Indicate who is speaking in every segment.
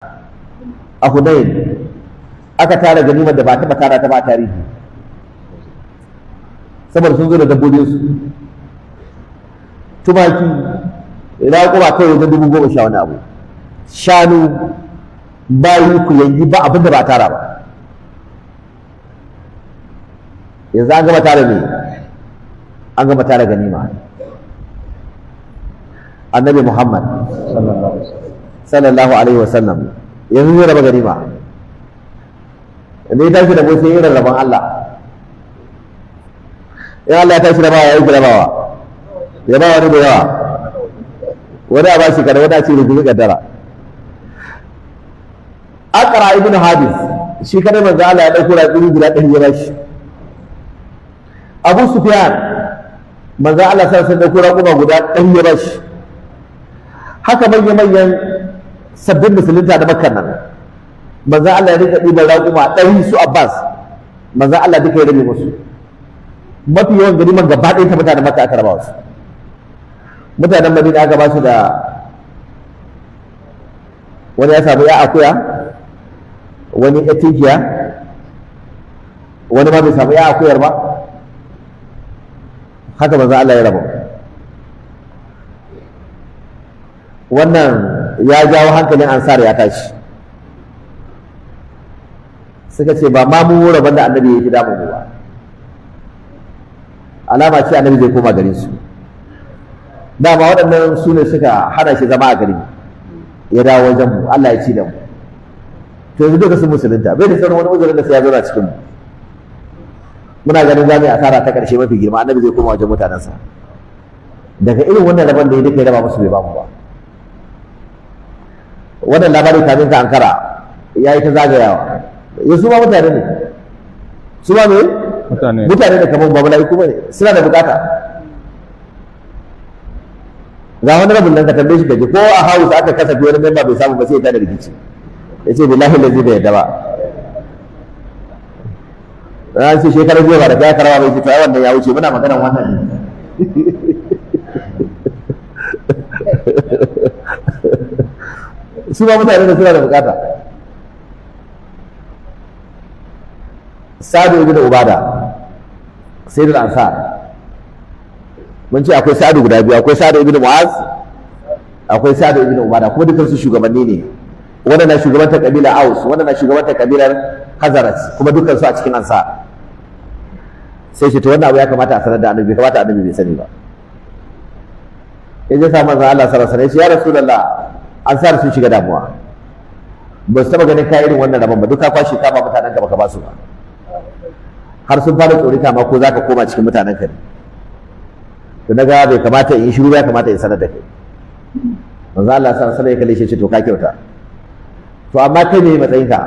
Speaker 1: A Hunain aka tara ganimar da ba taɓa tara ta ba a tarihi, saboda sun zo da dabbobinsu, tumaki, raƙuma kai wajen 10,000 wani abu, shanu, bayi, kuyangi, ba abin da ba a tara ba. Yanzu an gama tara ne, an gama tara ganima. Annabi Muhammad sallallahu alaihi wasallam yanzu zai raba ganima. Ne ya tashi da sai irin rabon Allah. In Allah ya tashi rabawa, ya yi rabawa, ya ba wani da yawa, wani a ba shi kada, wani a ce rukuni kaddara. Aqra ibn Habis shi kadai manzo Allah ya dauko raƙumi guda 100 ya bashi. Abu Sufyan manzo Allah sai sun dauko raƙuma guda 100 ya bashi. Haka manya manyan sabbin musulunta da Makka nan, manzo Allah ya rika ɗiban raƙuma 100, su Abbas, manzo Allah duka ya rabe musu. Mafi yawan ganiman gaba ɗaya ta mutanen Makka aka raba wasu. Mutanen Madina aka ba su da wani ya samu ya akuya, wani ya tinkiya, wani ma bai samu ya akuyar ba. Haka manzo Allah ya raba. Wannan ya jawo hankalin Ansar ya tashi, suka ce ba ma mu rabon da annabi ya fi damu mu ba, alama ce annabi zai koma garin su. Dama waɗannan su ne suka hana shi zama a garin, ya dawo wajen mu, Allah ya ci da mu. To yanzu duka sun musulunta, bai da sauran wani uzurin da sai ya zauna cikin mu. Muna ganin za mu yi asara ta ƙarshe mafi girma, annabi zai koma wajen mutanensa. Daga irin wannan rabon da ya duka ya raba musu bai bamu ba. Wannan labari kamin ka ankara ya yi ta zagayawa. Ya su ma mutane ne, su ma me
Speaker 2: mutane,
Speaker 1: mutane da kamar ba mala'iku bane, suna da bukata. Ga wani rabin nan ka tambaye shi kaje ko a house aka kasafi wani member bai samu ba sai ya tada rikici, ya ce billahi lazi bai yadda ba. Ran ce shekarar jiya ba da kai karawa bai ce to ai wannan ya wuce, muna maganar wannan ne. Su ma mutane da suna da bukata. Sa'adu ibn Ubada sayyidul Ansar, mun ce akwai Sa'adu guda biyu, akwai Sa'adu ibn Mu'az, akwai Sa'adu ibn Ubada, kuma dukkan su shugabanni ne. Wannan na shugabantar kabilar Aus, wannan na shugabantar kabilar Khazraj, kuma dukkan su a cikin Ansar. Sai ce to wannan abu ya kamata a sanar da annabi, kamata annabi bai sani ba. Ya je sa manzon Allah sallallahu alaihi wasallam ya ce ya Rasulullah, Ansar sun shiga damuwa, ba su taba ganin ka irin wannan rabon ba, duk ka kwashe ka ba mutanen ka baka ba su ba, har sun fara tsorita ma ko zaka koma cikin mutanen ka ne. To naga bai kamata in yi shiru ba, ya kamata in sanar da kai. Manzo Allah sallallahu alaihi wasallam ya kalle shi ya ce to ka kyauta, to amma kai ne matsayinka?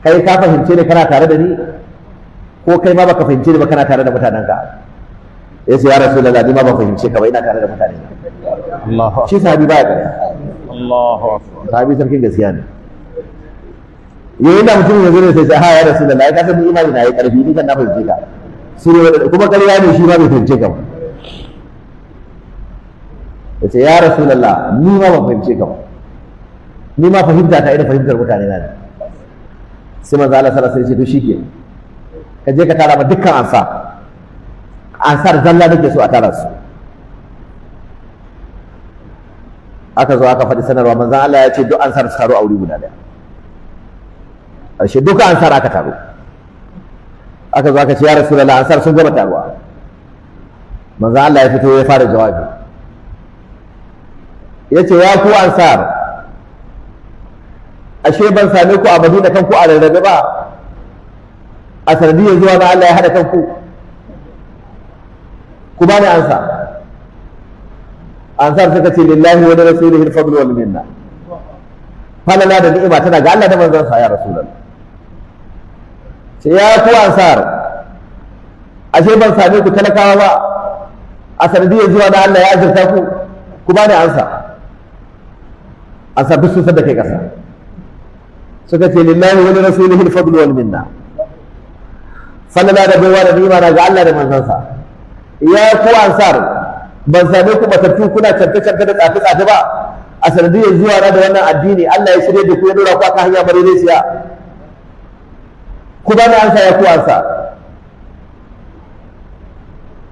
Speaker 1: Kai ka fahimce ni kana tare da ni, ko kai ma baka fahimce ni ba kana tare da mutanen ka? Ya ce ya Rasulullah, ni ma ba fahimce ka ba, ina tare da mutane na.
Speaker 2: Allahu
Speaker 1: Shi sahabi baya ƙarya.
Speaker 2: Allahu akbar.
Speaker 1: Sahabi sarkin gaskiya ne. Yayin da mutum ya zo ne sai ce ha ya Rasulullah, ai ka san ni imani na yi ƙarfi, ni kan na fahimce ka. Su ne kuma ƙarya ne, shi ma bai fahimce ka ba. Ya ce ya Rasulullah, ni ma ban fahimce ka ba, ni ma fahimta ta irin fahimtar mutane na ne. Sai manzo Allah sallallahu alaihi wasallam ya ce to shike, ka je ka tara ma dukkan ansar, ansar zalla nake so a tara su. Aka zo aka faɗi sanarwa, manzon Allah ya ce duk ansar su taru a wuri guda ɗaya. Ashe duka ansar aka taru. Aka zo aka ce ya Rasulullah, ansar sun gama taruwa. Manzon Allah ya fito ya fara jawabi, ya ce ya ku ansar, ashe ban same ku a Madina kanku a rarrabe ba, a sanadiyar zuwa na Allah ya haɗa kanku, ku ba ni ansa. Ansar suka ce lillahi wa rasulihi al-fadlu wal minna, falala da ni'ima tana ga Allah da manzon sa ya Rasulullah. Sai ya ku ansar, ashe ban same ku talakawa ba, a sanadiyar zuwa na Allah ya azurta ku, ku ba ni ansa. Ansar duk sun san da kai kasa, suka ce lillahi wa rasulihi al-fadlu wal minna, falala da baiwa da ni'ima na ga Allah da manzon sa. Ya ku ansar, ban same ku batattu kuna canfe-canfe da tsafe-tsafe ba, A sanadiyar zuwa na da wannan addini Allah ya shirye da ku, ya dora ku akan hanya madaidaiciya. Ku ba ni ansa ya ku ansa.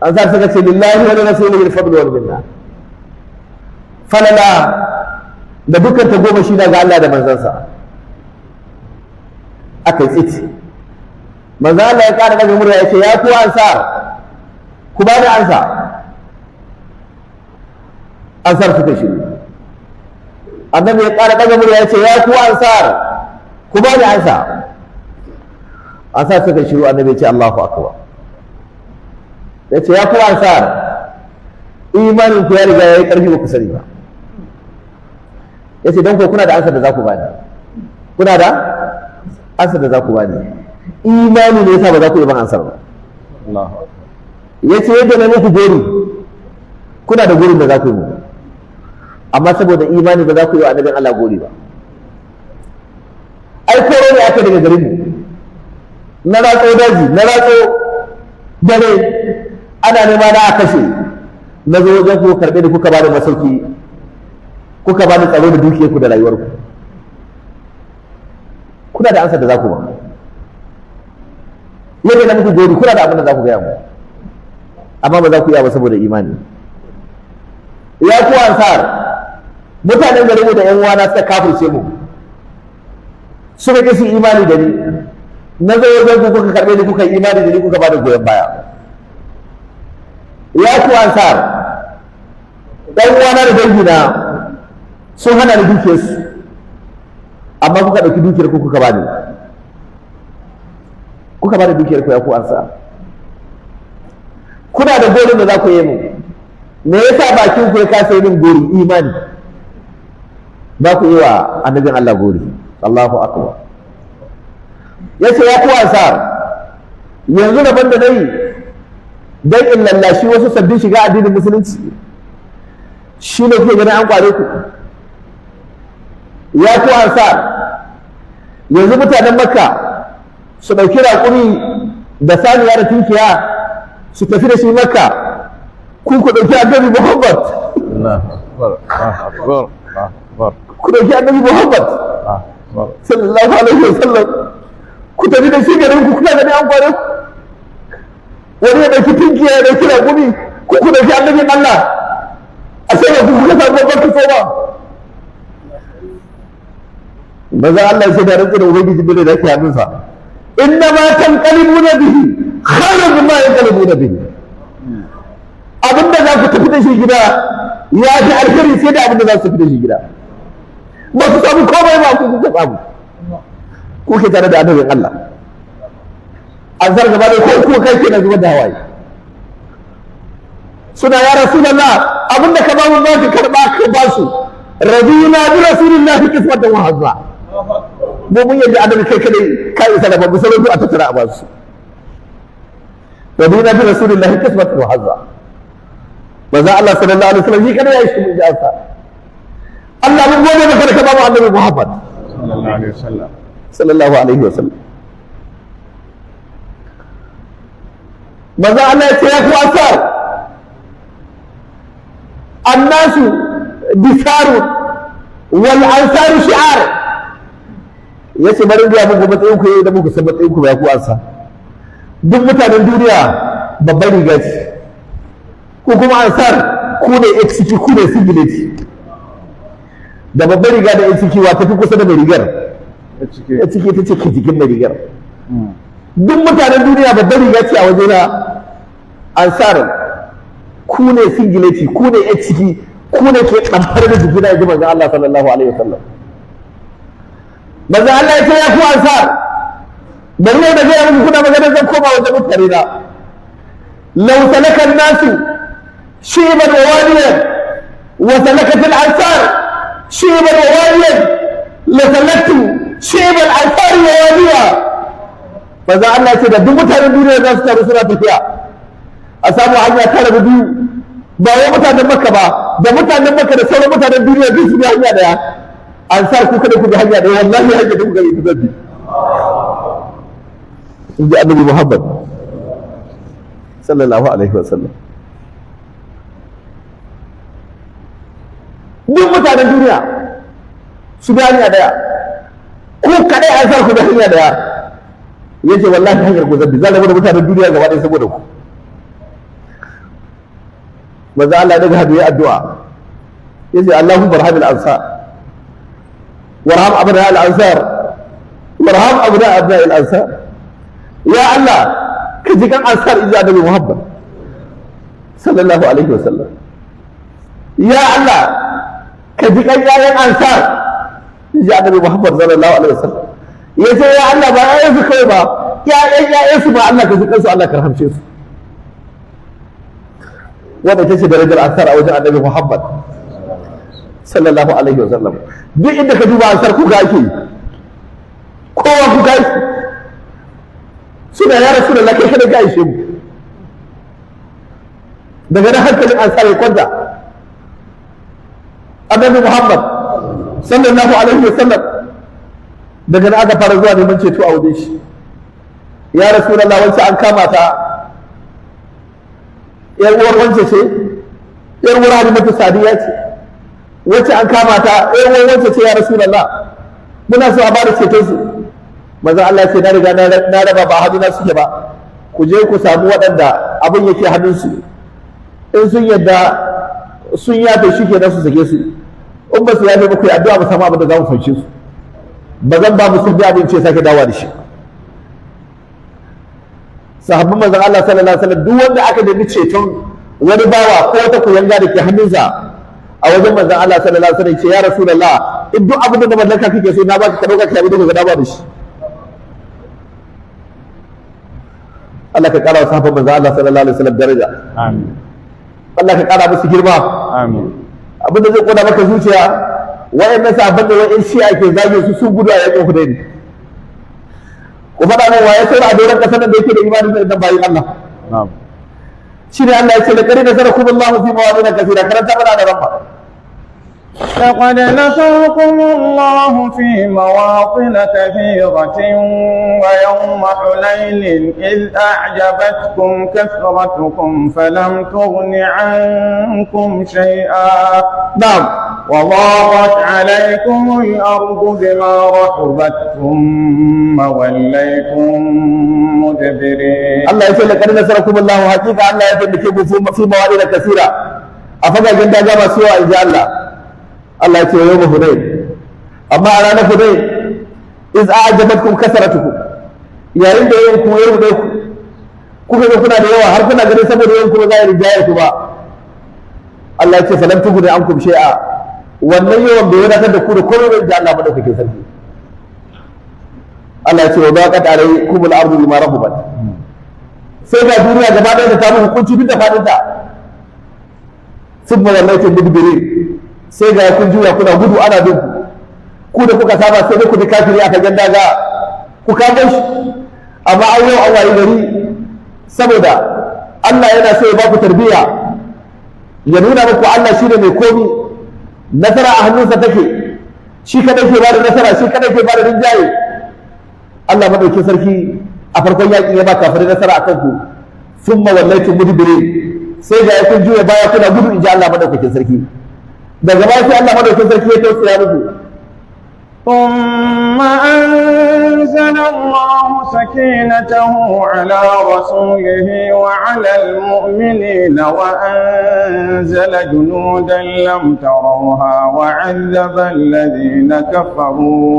Speaker 1: Ansar suka ce lillahi wa rasulihi al-fadl wal minna. Falala da dukkan ta goma shi daga Allah da manzansa. Aka yi tsit. Manzo Allah ya ƙara daga murya ya ce ya ku ansar, ku ba ni ansa. Ansar suka shiru. Annabi ya ƙara daga murya ya ce ya ku ansar, ku ba ni ansa. Ansar suka shiru. Annabi ya ce Allahu akbar. Ya ce ya ku ansar, imanin ku ya riga ya yi ƙarfi ba ku sani ba. Ya ce don ko kuna da ansar da za ku bani, kuna da ansar da za ku bani. Imani ne yasa ba za ku yi ban ansar ba.
Speaker 2: Allahu akbar.
Speaker 1: Ya ce yadda na muku gori, kuna da gorin da za ku yi mu, amma saboda imani ba za ku yi wa annabin Allah gori ba. Ai koro ne aka daga garin mu, na ratso daji, na ratso dare, ana nema na a kashe. Na zo wajen ku karɓe da kuka bani masauki, kuka bani tsaro da dukiyarku da rayuwarku. Kuna da ansar da za ku ba. Yadda na muku gori, kuna da abin da za ku gaya mu, amma ba za ku iya ba saboda imani. Ya ku ansar, mutanen garinmu da yan uwana suka kafirce mu, suka ƙi su imani da ni. Na zo wajen ku kuka karɓe ni, kuka yi imani da ni, kuka bada goyon baya. Ya ku ansar, ɗan uwana da dangina sun hana ni dukiyarsu, amma kuka ɗauki dukiyar ku kuka bani, kuka bani dukiyar ku. Ya ku ansar, kuna da gorin da za ku yi mu, me yasa bakin ku ya kasa yi min gori? Imani. Ba ku yi wa annabin Allah gori. Allahu akbar. Yace ya ku ansar, yanzu rabon da nayi dan in lallashi wasu sabbin shiga addinin musulunci shi ne kuke ganin an kware ku. Ya ku ansar, yanzu mutanen Makka su ɗauki raƙumi da saniya da tunkiya su tafi da shi Makka, ku ku ɗauki annabi Muhammad.
Speaker 2: Allahu akbar. Allahu akbar. Allahu akbar.
Speaker 1: Ku ɗauki annabi Muhammad
Speaker 2: Allahu akbar.
Speaker 1: sallallahu alaihi wasallam ku tafi da shi garin ku, kuna ganin an kware ku. Wani ya ɗauki tunkiya ya ɗauki raƙumi, ku ku ɗauki annabin Allah, a sai ba ku kuka samu babban kaso ba. Maza Allah sai da rantsa da ubangiji bane da yake hannunsa, inna ma tanqalibuna bihi khairun mimma yanqalibuna bihi. Abinda za ku tafi da shi gida ya fi alheri sai da abinda za su tafi da shi gida. Ba su samu komai ba, ku kuka samu, kuke tare da annabin Allah. An zar gaba da ko kuka kai kenan zubar da hawaye suna ya rasulullah, abinda ka ba mu ba ka karba ka ba su. Radina bi rasulillahi kiswatan wa hazza. Mu mun yadda annabi kai kadai ka isa da babu sauran a tattara a ba su. Radina bi rasulillahi kiswatan wa hazza. Manzo Allah sallallahu alaihi wasallam shi kadai ya shi mun ji ansa. Allah mun gode maka da ka ba mu annabi Muhammad
Speaker 2: Sallallahu alaihi wasallam.
Speaker 1: Sallallahu alaihi wasallam. Manzo Allah ya ce ya ku ansar, annasu disaru wal ansaru shi'ar. Yace bari in gaya muku matsayin ku da muku san matsayin ku ba. Ya ku ansa, duk mutanen duniya babbar riga ce, ku kuma ansar ku ne ciki, ku ne singlet. Da babbar riga da ciki wa tafi kusa da mai rigar?
Speaker 2: Ya cike.
Speaker 1: Ya ciki ta ce ke jikin mai rigar. Duk mutanen duniya babbar riga ce a wajena, ansar ku ne singileti, ku ne yan ciki, ku ne ke ɗamfar da jikina, ya ji manzon Allah sallallahu alaihi wasallam. Manzon Allah ya ce ya ku ansar, bari yau da gaya muku, kuna magana zan koma wajen mutane na. Law salaka an-nasu shi'ban wa wadiyan wa salakat al-ansar shi'ban wa wadiyan la salaktu shi'ban al-ansar wa wadiya. Manzon Allah ya ce da duk mutanen duniya za su taru suna tafiya a samu hanya ta rabu biyu, ba wai mutanen Makka ba, da mutanen Makka da sauran mutanen duniya duk su bi hanya daya, ansar ku kada ku bi hanya daya, wallahi hanya da kuka yi ta zabbi, in ji annabi Muhammad sallallahu alaihi wasallam. Duk mutanen duniya su bi hanya daya, ku kadai an sa ku bi hanya daya. Yace wallahi hanyar ku zan bi, zan rabu da mutanen duniya gaba ɗaya saboda ku. Manzo Allah daga hadu ya addu'a, yace Allahumma arhamil ansar warham abna al ansar warham abna abna al ansar. Ya Allah, ka ji kan ansar inji Annabi Muhammad sallallahu alaihi wasallam. Ya Allah, ka ji kan yayan ansar inji Annabi Muhammad sallallahu alaihi wasallam. Yace ya Allah, ba yayan su kai ba, yayan yayan su ba, Allah ka ji kansu, Allah ka rahamce su. Wanda ita ce darajar ansar a wajen Annabi Muhammad sallallahu alaihi wasallam. Duk inda ka duba ansar, kuka ake yi, kowa kuka ake, suna ya rasu da kai kada ka ishe mu. Daga nan hankalin ansar ya kwanta. Annabi Muhammad sallallahu alaihi wasallam, daga nan aka fara zuwa neman ceto a wajen shi. Ya Rasulullah, wance an kama ta, yar uwar wance ce, yar uwar Halimatu Sadiya ce. Wacce an kama ta, yar uwar wance ce. Ya Rasulullah, muna so a bada ceton su. Manzo Allah ce na riga na raba, ba hannuna suke ba. Ku je ku samu waɗanda abin yake hannunsu, in sun yadda sun yafe shi kenan, su sake su. In ba su yafe ba, ku yi addu'a mu samu abin da za mu fanshe su. Ba zan ba musulmi abin ce sake dawowa da shi. Sahabban manzon Allah sallallahu alaihi wasallam, duk wanda aka nemi ceton wani bawa ko wata kuyanga da ke hannunsa a wajen manzon Allah sallallahu alaihi wasallam, ce ya Rasulullah, in duk abin da na mallaka kake so, na baka, ka dauka ka bi daga dama da shi. Allah ka kara wa sahabban manzon Allah sallallahu alaihi wasallam daraja.
Speaker 2: Amin.
Speaker 1: Allah ka kara musu girma.
Speaker 2: Amin.
Speaker 1: Abin da zai kona maka zuciya, wayannan sahabban da wa'in Shi'a ke zage su, sun gudu a yakin Hudayn. Ku faɗa min, waye saura a doron ƙasar nan da yake da imanin da idan bayin Allah?
Speaker 2: Na'am.
Speaker 1: Shi ne Allah ya ce laqad nasarakum Allahu fi mawadin kathira. Karanta mana da ramma.
Speaker 3: لقد نصركم الله في مواطن كثيرة، ويوم حنين إذ أعجبتكم كثرتكم فلم تغن عنكم شيئا وضاقت عليكم الأرض بما رحبت ثم وليتم مدبرين.
Speaker 1: Allah ya ce laqad nasarakum Allahu, hakika Allah ya taimake ku fi mawadin kathira, a fagagen daga masu yawa, inji Allah. Allah ya ce yawma Hunain, amma a ranar Hunain, iz a'jabatkum kasaratukum, yayin da yawan ku ya rude ku, kuka ga kuna da yawa, har kuna ganin saboda yawan ku ba za a rinjaye ku ba. Allah ya ce falam tughni ankum shay'a, wannan yawan bai wadatar da ku da komai ba, inji Allah madaukakin sarki. Allah ya ce wa daqat alaykum al-ardu bima rahabat, sai ga duniya gaba ɗaya ta samu hukunci duk da fadinta. Thumma wallaytum mudbirin, sai ga kun juya kuna gudu ana bin ku. Ku da kuka saba sai dai ku bi kafiri aka ganda ga ku kamo shi, amma an yau an wayi gari, saboda Allah yana so ya ba ku tarbiyya, ya nuna muku Allah shine mai komi, nasara a hannunsa take, shi kadai ke bada nasara, shi kadai ke bada rinjaye. Allah madaukin sarki a farkon yakin ya ba kafirai nasara akan ku. Thumma wallaytum mudbirin, sai ga kun juya baya kuna gudu, inji Allah madaukakin sarki. Daga baya sai Allah madaukakin sarki ya tausaya muku.
Speaker 3: ثم أنزل الله سكينته على رسوله وعلى المؤمنين وأنزل جنودا لم تروها وعذب الذين كفروا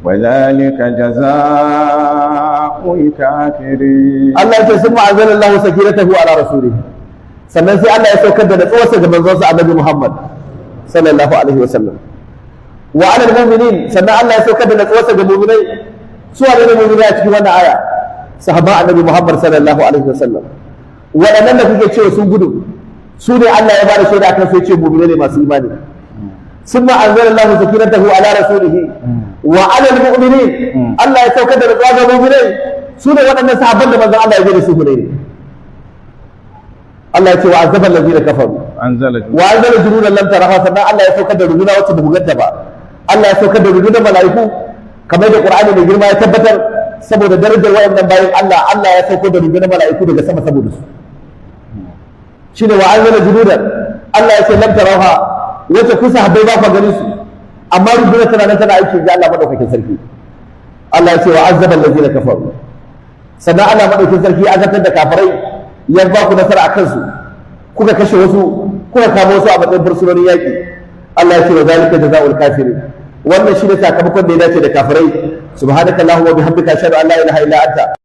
Speaker 3: وذلك جزاء الكافرين.
Speaker 1: Allah ya ce summa anzala Allahu sakinatahu ala rasulihi, sannan sai Allah ya saukar da natsuwarsa ga manzonsa Annabi Muhammad sallallahu alaihi wasallam, wa ala almu'minin, sannan Allah ya saukar da natsuwarsa ga mu'minai. Su wane ne mu'minai a cikin wannan aya? Sahabban Annabi Muhammad sallallahu alaihi wasallam. Waɗannan da kuke cewa sun gudu, su ne Allah ya bada shaida akan sai ce mu'minai ne masu imani. ثم أنزل الله سكينته على رسوله وعلى المؤمنين، الله ya saukar da natsuwa ga mu'minai, su ne waɗannan sahabban da manzon Allah ya je da su Hunayn. Allah ya ce wa azaba allazina kafaru.
Speaker 2: Anzala.
Speaker 1: Wa anzala junudan lam taraha, sannan Allah ya saukar da runduna wacce ba ku ganta ba. Allah ya saukar da rundunar mala'iku, kamar da Qur'ani mai girma ya tabbatar, saboda darajar waɗannan bayin Allah, Allah ya saukar da rundunar mala'iku daga sama saboda su. Shine wa anzala junudan, Allah ya ce lam taraha. Wacce ku sahabbai ba ku ganin su, amma rundunar tana nan tana aiki ga Allah madaukakin sarki. Allah ya ce wa azzaba allazina kafaru. Sannan Allah madaukakin sarki ya azabtar da kafirai, ya ba ku nasara akan su, kuka kashe wasu, kuka kama wasu a matsayin fursunonin yaƙi. Allah ya ce wa zalika jazaa'ul kafirin. Wannan shine sakamakon da ya dace da kafirai. Subhanakallahumma wa bihamdika, ashhadu an la ilaha illa anta.